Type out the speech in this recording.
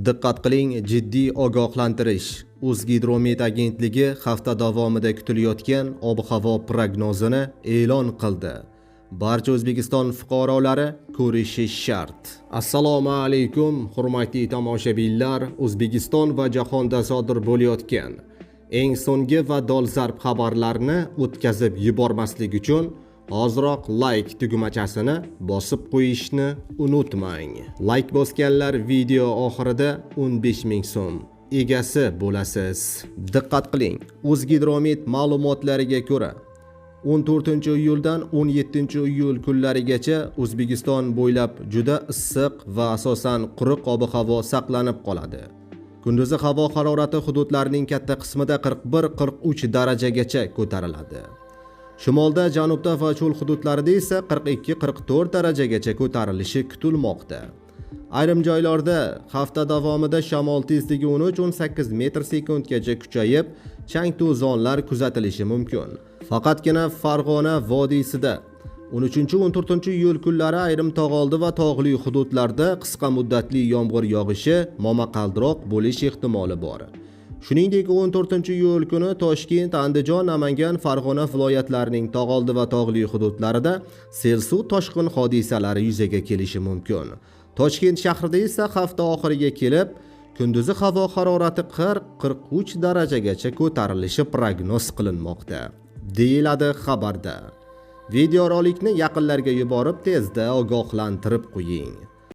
Diqqat qiling, jiddiy ogohlantirish. O'zgidromet agentligi hafta davomida kutilayotgan ob-havo prognozini e'lon qildi. Barcha O'zbekiston fuqarolari ko'rishi shart. Assalomu alaykum, hurmatli tomoshabinlar. O'zbekiston va jahonda sodir bo'layotgan eng so'nggi va dolzarb xabarlarni o'tkazib yubormaslik uchun hoziroq like tugmachasini bosib qo'yishni unutmang. Like bosganlar video oxirida 15 ming so'm egasi bo'lasiz. Diqqat qiling, O'zgidromet ma'lumotlariga ko'ra, 14-iyuldan 17-iyul kunlarigacha O'zbekiston bo'ylab juda issiq va asosan quruq ob-havo saqlanib qoladi. Kunduzi havo harorati hududlarning katta qismida 41-43 darajagacha ko'tariladi. Shimolda, janubda va cho'l hududlarida esa 42-44 darajagacha ko'tarilishi kutilmoqda. Ayrim joylarda hafta davomida shamol tezligi 13-18 metr sekundgacha kuchayib, chang-to'zonlar kuzatilishi mumkin. Faqatgina Farg'ona vodiysida 13-14-iyul kunlari ayrim tog'oldi va tog'li hududlarda qisqa muddatli yomg'ir yog'ishi, momaqaldiroq bo'lish ehtimoli bor. Shuningdek, 14-iyul kuni Toshkent, Andijon, Namangan, Farg'ona viloyatlarining tog'oldi va tog'li hududlarida sel-suv toshqin hodisalari yuzaga kelishi mumkin. Toshkent shahrida esa hafta oxiriga kelib kunduzi havo harorati 40-43 darajagacha ko'tarilishi prognoz qilinmoqda, deyiladi xabarda. Videorolikni yaqinlarga yuborib, tezda ogohlantirib qo'ying.